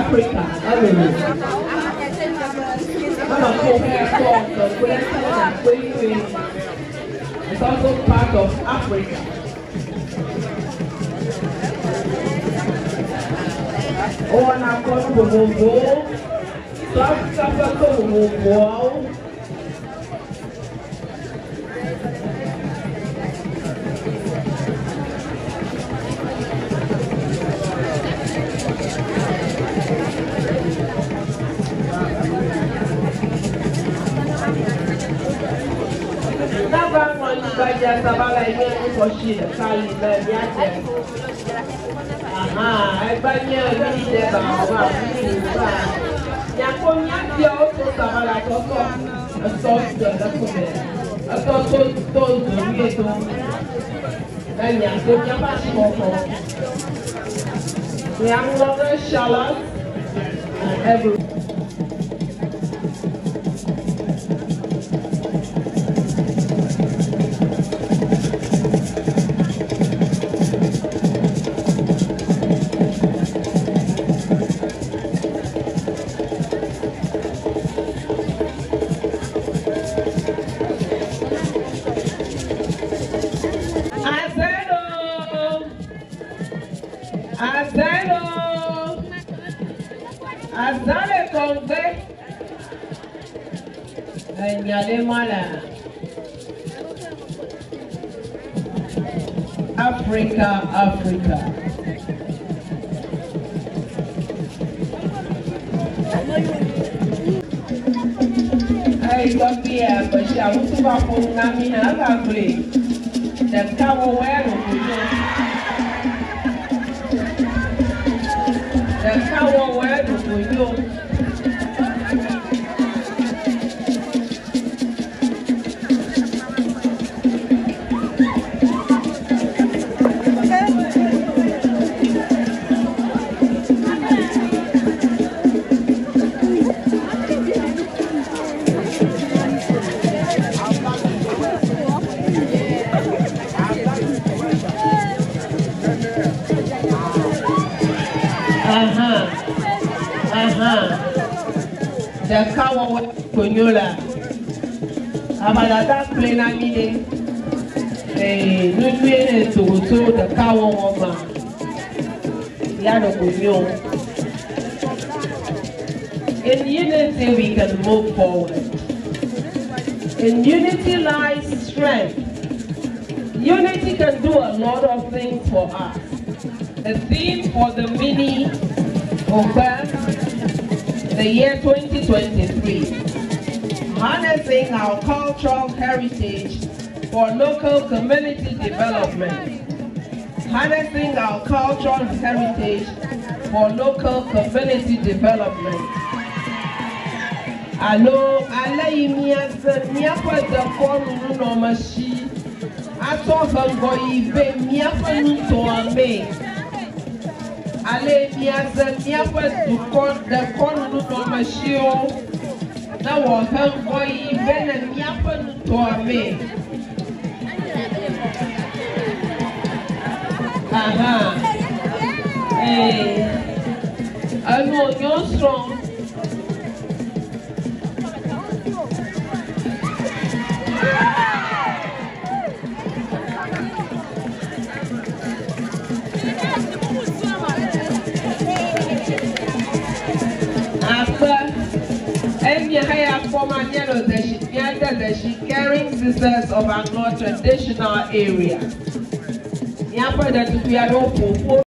Africa elolo. Enɔ ƒo xɛ kpɔ kple kpekpe. It's also part of Africa. Wowɔna kɔnu vovovowo. So Africa ƒe to vovovoawo. Nava ŋlɔ anyigba dzi sabala yi nye nukɔsi ɖeka li be míadze. Aha, egbe nye mini de ba wa mini ba. Miakpɔ míafiawo to sabala tɔtɔ esɔ de ɖe kome. Etɔ to to zowie to. Be miado miaƒe asixɔxɔ. Miaŋlɔ ɖe Charlotte and every. Azelo! Azelo! Azale kɔngbe! Enyale mala. Africa, Africa. Eyi tɔgbi ya gbèsè awutu va ƒo nu na mi hã eva gblɔe. Ɖeka wɔwɔe ɖo kodzo. Ɖeka wɔwɔe ɖo kodzo. Aha. Aha. Ɖeka wɔwɔe konyo la. Amadada kple na mi ɖe. Ee, nunyuie ne togoto ɖeka wɔwɔ ma. Ya ɖo konyo. In unity we can move forward. In unity lies strength. Unity can do a lot of things for us. The theme for the mini Okpe, the year 2023, harnessing our cultural heritage for local community development. Harnessing our cultural heritage for local community development. Alo ale yi míaze míaƒe dekɔnu nunɔamesi atsɔ he ŋgɔ yi be míaƒe nutoa mee. Ale míaze míaƒe dukɔ dekɔnu nunɔamesiwo ne wòhe ŋgɔ yi be ne míaƒe nutoa mee. Aha. Ee. Enu wònyo srɔ̃. Akpe. Emia heya kpɔma míanɔ desi míade desi caring sisters of our traditional area. Míaƒe ɖetugbui aɖewo ƒo ƒu.